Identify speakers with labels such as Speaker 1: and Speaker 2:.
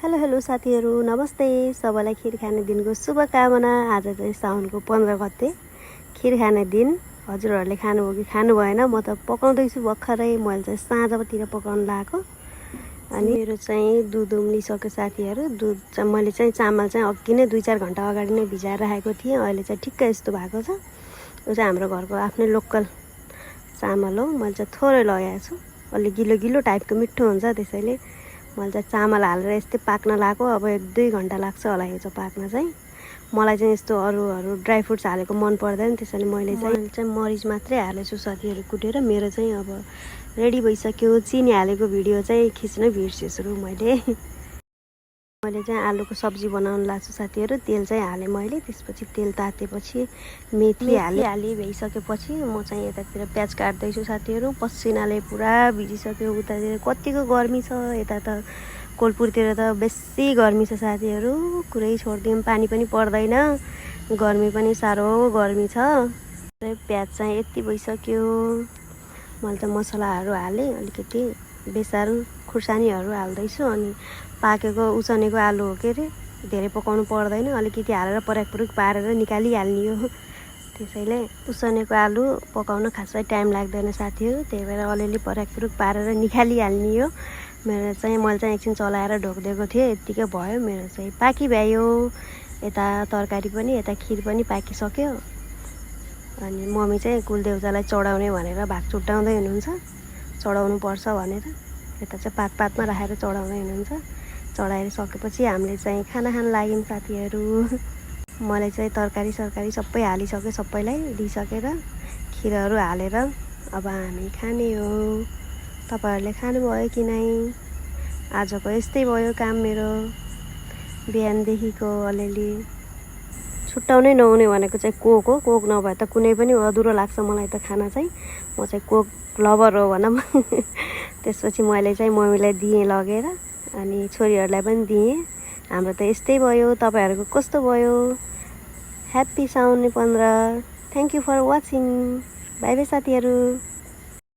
Speaker 1: Hello hello साथीहरू नमस्ते। सबैलाई खिर खाने दिनको शुभकामना। आज चाहिँ साउनको 15 गते खिर खाने दिन। हजुरहरूले खानुभयो कि खानु भएन? म त पकाउँदैछु भर्खरै। मैले चाहिँ साँझतिर पकाउन लगाएको। अनि मेरो चाहिँ दुध उम्लिसक्यो साथीहरू। दुध चाहिँ मैले चाहिँ चामल चाहिँ अघि नै 2-4 घन्टा अगाडि नै भिजाएर राखेको थिएँ। अहिले चाहिँ ठिक्कै यस्तो भएको छ। यो चाहिँ हाम्रो घरको आफ्नै लोकल चामल हो। मैले चाहिँ थोरै लगाएको छु। अलि गिलो गिलो टाइपको मिठो हुन्छ, त्यसैले मैले चाहिँ चामल हालेर यस्तै पाक्न लगाएको। अब 1-2 घन्टा लाग्छ होला यो चाहिँ पाक्न चाहिँ। मलाई चाहिँ यस्तो अरू ड्राई फ्रुट्स हालेको मन पर्दैन, त्यसैले मैले चाहिँ मरिच मात्रै हालेछु साथीहरू कुटेर। मेरो चाहिँ अब रेडी भइसक्यो। चिनी हालेको भिडियो चाहिँ खिच्नै बिर्सेछु मैले चाहिँ आलुको सब्जी बनाउन लाग्छु साथीहरू। तेल चाहिँ हालेँ मैले। त्यसपछि तेल तातेपछि मेथी हालेँ भइसकेपछि म चाहिँ यतातिर प्याज काट्दैछु साथीहरू। पसिनाले पुरा भिजिसक्यो। उतातिर कतिको गर्मी छ। यता त कोलपुरतिर त बेसी गर्मी छ साथीहरू। कुरै छोडिदिउँ, पानी पनि पर्दैन, गर्मी पनि साह्रो गर्मी छ। प्याज चाहिँ यति भइसक्यो। मैले चाहिँ मसलाहरू हालेँ, अलिकति बेसार खुर्सानीहरू हाल्दैछु। अनि पाकेको उसिनेको आलु हो के अरे, धेरै पकाउनु पर्दैन, अलिकति हालेर पराकपुरुक पारेर निकालिहाल्ने हो। त्यसैले उसिनेको आलु पकाउन खासै टाइम लाग्दैन साथीहरू। त्यही भएर अलिअलि पराकपुरुक पारेर निकालिहाल्ने हो। मैले चाहिँ एकछिन चलाएर ढोकिदिएको थिएँ, यत्तिकै भयो। मेरो चाहिँ पाकिभ्यायो। यता तरकारी पनि यता खिर पनि पाकिसक्यो। अनि मम्मी चाहिँ कुलदेउतालाई चढाउने भनेर भाग छुट्याउँदै हुनुहुन्छ, चढाउनु पर्छ भनेर। यता चाहिँ पातमा राखेर चढाउँदै हुनुहुन्छ। चढाएर सकेपछि हामीले चाहिँ खाना खान लाग्यौँ साथीहरू। मैले चाहिँ तरकारी सबै हालिसकेँ, सबैलाई दिइसकेर खिरहरू हालेर अब हामी खाने हो। तपाईँहरूले खानुभयो कि नै? आजको यस्तै भयो काम मेरो। बिहानदेखिको अलिअलि छुट्याउनै नहुने भनेको चाहिँ कोक हो। कोक नभए त कुनै पनि अधुरो लाग्छ मलाई त खाना चाहिँ। म चाहिँ कोक लभर हो भनौँ। त्यसपछि मैले चाहिँ मम्मीलाई दिएँ लगेर, अनि छोरीहरूलाई पनि दिएँ। हाम्रो त यस्तै भयो। तपाईँहरूको कस्तो भयो? Happy Saun 15। Thank you for watching. Bye bye साथीहरू।